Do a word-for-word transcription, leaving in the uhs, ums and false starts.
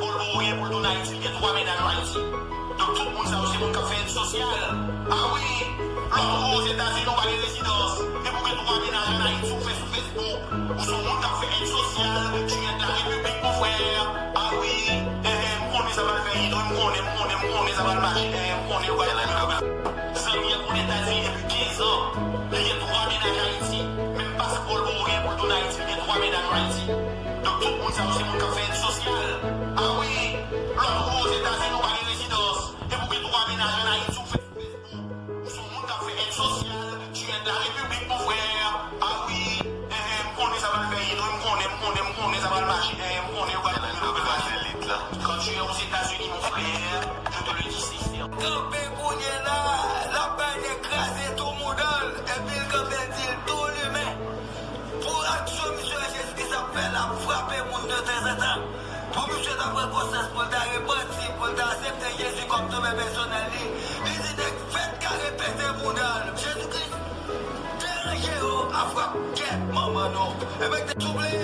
Paul Bourrier pou l tounen Ayiti, li gen twa mennaj an Ayiti. Donk, tout moun sa yo se moun k ap fè èd sosyal. A wi, lòt ou Ozetazini, ou pa gen rezidans. Epi w gen twa mennaj an Ayiti, ou fè sou Facebook. Ou se yon moun k ap fè èd sosyal, tu es de la République, mon frère. A wi, eh, eh, m konnen sa pral fè hit, wi, m konnen, m konnen, m konnen sa pral mache, eh, m konnen, ou pral fè zanmi ak moun Etazini depi kenz an. Li gen twa mennaj Ayiti. Menm pase Paul Bourrier pou l tounen Ayiti, li gen twa mennaj an Ayiti. Donk, tout moun sa yo se moun k ap fè èd sosyal. A wi, lòt ou Ozetazini, ou pa gen rezidans. Epi w gen twa mennaj an Ayiti, ou fè sou Facebook. Ou se yon moun k ap fè èd sosyal, tu es de la République, mon frère. A wi, eh, eh, m konnen sa pral fè hit, wi, m konnen, m konnen, m konnen sa pral mache, eh, m konnen, ou pral fè hit la. Quand tu es aux États-Unis, mon frère, je te le dis sincèrement. Kanpe kounye la, l ap bay nèg kraze tou mouda l, epi l kanpe l di l tou limen. Pou aksyon misye Jezikri ap fè, l ap frape moun de tanzantan. Pou misye ta pran konsyans, pou l ta repanti, pou l ta aksepte Jezi kòm Sovè pèsonèl li, li di nèg fèt kare pete mouda l. Jezikri deranje yo a frap kèt manman nou. Ebyen, te souple.